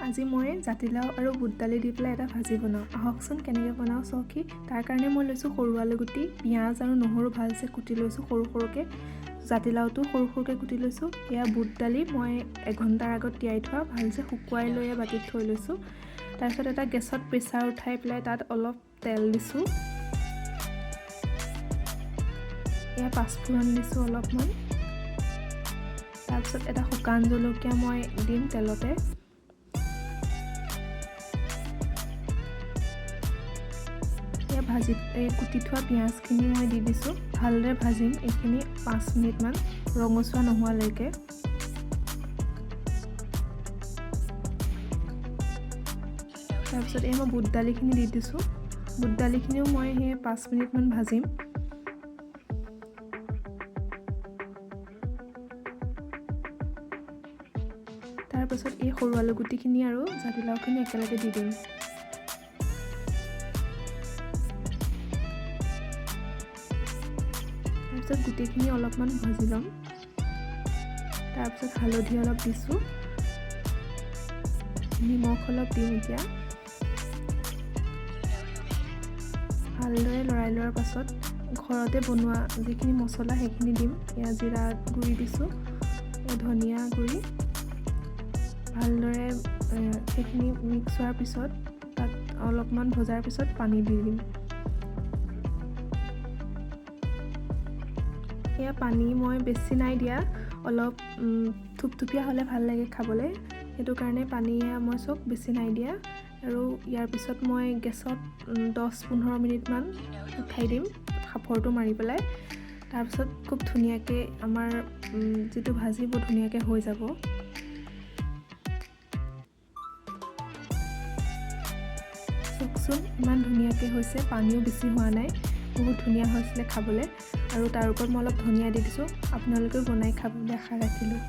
আজি মই জাতিলাও আৰু বুট দালি দি পেলাই এটা ভাজি বনাওঁ। আহকচোন কেনেকৈ বনাওঁ চাওকহি। তাৰ কাৰণে মই লৈছোঁ সৰু আলুগুটি, পিঁয়াজ আৰু নহৰু ভালছে কুটি লৈছোঁ সৰু সৰুকৈ। জাতিলাওটো সৰু সৰুকৈ কুটি লৈছোঁ। এয়া বুট দালি মই এঘণ্টাৰ আগত তিয়াই থোৱা, ভালছে শুকুৱাই লৈ বাতিত থৈ লৈছোঁ। তাৰপিছত এটা গেছত প্ৰেছাৰ উঠাই পেলাই তাত অলপ তেল দিছোঁ। এয়া পাঁচফোৰণ দিছোঁ অলপমান। তাৰপিছত এটা শুকান জলকীয়া মই দিম তেলতে। এয়া ভাজি এই কুটি থোৱা পিঁয়াজখিনি মই দি দিছোঁ। ভালদৰে ভাজিম এইখিনি 5 মিনিটমান ৰঙচুৱা নোহোৱালৈকে। তাৰপিছত এই মই বুট দালিখিনি দি দিছোঁ। বুট দালিখিনিও মই সেই 5 মিনিটমান ভাজিম। তাৰপাছত এই সৰু আলুগুটিখিনি আৰু জাতিলাওখিনি একেলগে দি দিম। তাৰপিছত গোটেইখিনি অলপমান ভাজি ল'ম। তাৰপিছত হালধি অলপ দিছোঁ, নিমখ অলপ দিম। এতিয়া ভালদৰে লৰাই লোৱাৰ পাছত ঘৰতে বনোৱা যিখিনি মছলা সেইখিনি দিম। এয়া জিৰা গুড়ি দিছোঁ, ধনিয়া গুড়ি। ভালদৰে সেইখিনি মিক্স হোৱাৰ পিছত তাত অলপমান ভজাৰ পিছত পানী দি দিম। এয়া পানী মই বেছি নাই দিয়া, অলপ থুপথুপীয়া হ'লে ভাল লাগে খাবলৈ, সেইটো কাৰণে পানী মই চব বেছি নাই দিয়া। আৰু ইয়াৰ পিছত মই গেছত 10-15 মিনিটমান উঠাই দিম সাফৰটো মাৰি পেলাই। তাৰপিছত খুব ধুনীয়াকৈ আমাৰ যিটো ভাজি বহুত ধুনীয়াকৈ হৈ যাব। চাওকচোন ইমান ধুনীয়াকৈ হৈছে, পানীও বেছি হোৱা নাই, বহুত ধুনীয়া হৈছিলে খাবলৈ। আৰু তাৰ ওপৰত মই অলপ ধনিয়া দি দিছোঁ। আপোনালোকেও বনাই খাব বুলি আশা ৰাখিলোঁ।